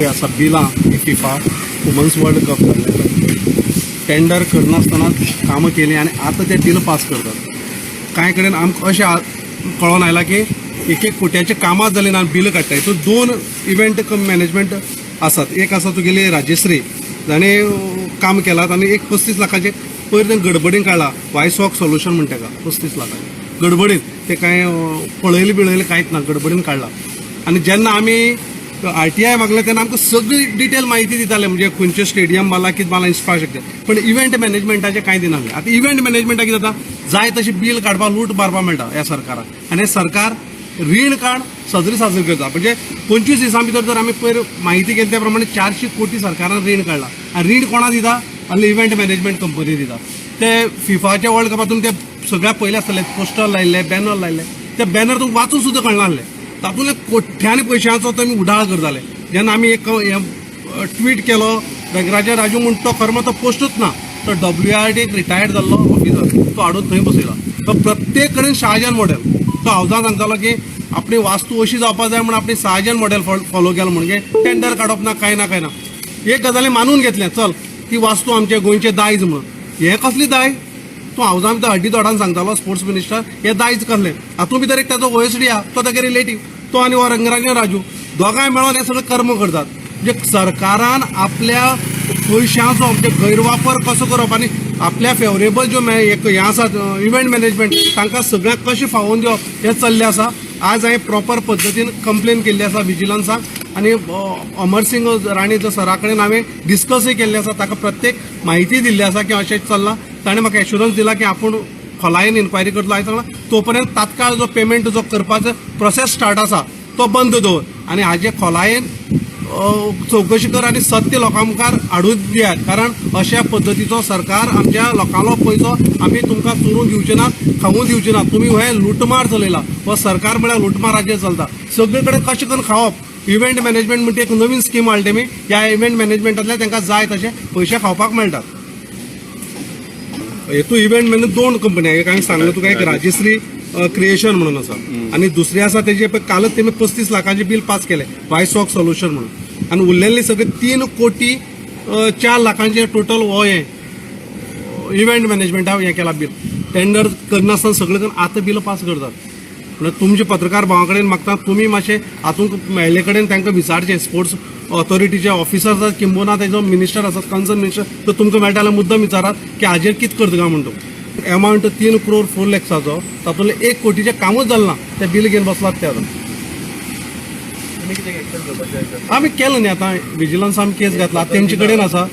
ते आसा बिलां ही फिफा वुमन्स वर्ल्ड कप जाल्लें, टेंडर करनासतना कामां केलीं आनी आतां ते बिल पास करतात. कांय कडेन आमकां अशें कळोन आयलां की एक एक कोट्याचें कामां जालीं ना आनी बिलां काडटा. हितून दोन इव्हेंट मॅनेजमेंट आसात. एक आसा तुगेली राजश्री, जाणें काम केलां आनी एक 35 लाखाचें पयर तें गडबडीन काडला, वायसॉक सोल्युशन म्हणटा तेका. 35 लाखाचें गडबडीन, ते कांय पळयलें बिळयलें कांयच ना, गडबडीन काडला. आनी जेन्ना आमी आरटीआय मागलें तेन्ना आमकां सगळी डिटेल म्हायती दिताले, म्हणजे खंयचें स्टेडियम बांदला, कितें बांदला, इन्फ्रास्ट्रक्चर, पण इव्हेंट मॅनेजमेंटाचें कांय दिनासलें. आतां इव्हेंट मॅनेजमेंटाक कितें जाता, जाय तशें बील काडपाक, लूट मारपाक मेळटा ह्या सरकाराक. आनी हें सरकार रीण काड सजरी साजरी करता. म्हणजे 25 दिसां भितर जर आमी पयर म्हायती केली त्या प्रमाणे 400 कोटी सरकारान रीण काडला. आनी रीण कोणा दिता? आनी इव्हेंट मॅनेजमेंट कंपनी दिता. ते फिफाच्या वर्ल्ड कपातून ते सगळ्या पयले आसतले पोस्टर लायल्ले, बॅनर लायल्ले, ते बॅनर तुमकां वाचून सुद्दां कळना आसले. तातूंतले कोट्यांनी पयशांचो तुमी उडाळ करताले. जेन्ना आमी एक ट्वीट केलो, रंगराजन राजू म्हूण, तो खरो तो पोस्टूच ना, तो डब्ल्यू आर डी एक रिटायर्ड जाल्लो ऑफिसर तो हाडून थंय बसयला. तो प्रत्येक कडेन शाहजहान मॉडेल. तो हावजान सांगतालो की आपली वास्तू अशी जावपा जाय म्हूण आपली शाहजहान मॉडेल फॉलो केलो, म्हणजे टेंडर काडप ना, कांय ना, कांय ना. एक गजाली मानून घेतलें, चल ती वास्तू आमच्या गोंयचें दायज म्हणून. हें कसली दायज? तूं हावजान भितर हड्डी दोडान सांगतालो स्पोर्ट्स मिनिस्टर, हें दायज कसलें? हातूंत भितर एक ताजो ओएसडी आहा, तो तागे रिलेटीव तो आनी हो रंगराजन राजू दोगांय मेळोन हें सगळें कर्म करतात. म्हणजे सरकारान आपल्या पयशांचो म्हणजे गैरवापर कसो करप आनी आपल्या फेवरेबल ज्यो हें आसा इव्हेंट मॅनेजमेंट, तांकां सगळ्यांक कशें फावोवन दिवप हें चल्लें आसा. आज हांवें प्रॉपर पद्दतीन कंप्लेन केल्ली आसा विजिलन्साक आनी अमरसिंग राणे जो सरा कडेन हांवें डिस्कसूय केल्लें आसा. ताका प्रत्येक म्हायती दिल्ली आसा की अशें चल्लां. ताणें म्हाका एश्युरन्स दिला की आपूण खोलायेन इन्क्वायरी करतलो. हांवें सांगलां, तो पर्यंत तात्काळ जो पेमेंट जो करपाचो प्रोसेस स्टार्ट आसा तो बंद दवर आनी हाजे खोलायेन चवकशी कर आनी सत्य लोकां मुखार हाडून दियात, कारण अशा पद्दतीचो सरकार आमच्या लोकांलो पयसो आमी तुमकां चोरून दिवचे ना, खावून दिवचे ना. तुमी हे लुटमार चलयला. हो सरकार म्हळ्यार लुटमाराचेर चलता. सगळे कडेन कशें करून खावप. इव्हेंट मॅनेजमेंट म्हणटा एक नवीन स्कीम हाडली तेमी. ह्या इव्हेंट मॅनेजमेंटांतल्यान तांकां जाय तशे पयशे खावपाक मेळटात. हेतू इव्हेंट मॅनेज दोन कंपनी, एक हांवें सांगलें तुका, एक राजश्री क्रिएशन म्हणून आसा आनी दुसरी आसा तेजे पळय कालच तेमी 35 लाखांचे बील पास केलें, वायसॉक सोल्युशन म्हणून. आनी उरलेली सगळे 3 कोटी 4 लाखांचे टोटल हो हें इव्हेंट मॅनेजमेंटा हें केलां बील. टेंडर करनासतना सगळें करून आतां बिल पास करतात. म्हणल्यार तुमचे पत्रकार भावा कडेन मागता, तुमी मातशें हातूंत मेळ्ळे कडेन तांकां विचारचें. स्पोर्ट्स ऑथॉरिटीचे ऑफिसर आसात किंबहुना तेजो मिनिस्टर आसात, कन्सर्न मिनिस्टर, तर तुमकां मेळटा जाल्यार मुद्दम विचारात की हाजेर कितें करता काय म्हणून. तो एमावंट 3 क्रोर 4 लॅक्साचो, तातूंतलें 1 कोटीचें कामूच जालें ना. तें बील घेवन बसलात ते आतां. तुमी कितें एक्शन घेवपाचें? आमी केलें न्ही, आतां विजिलन्स आमी केस घातला, तेमचे कडेन आसा.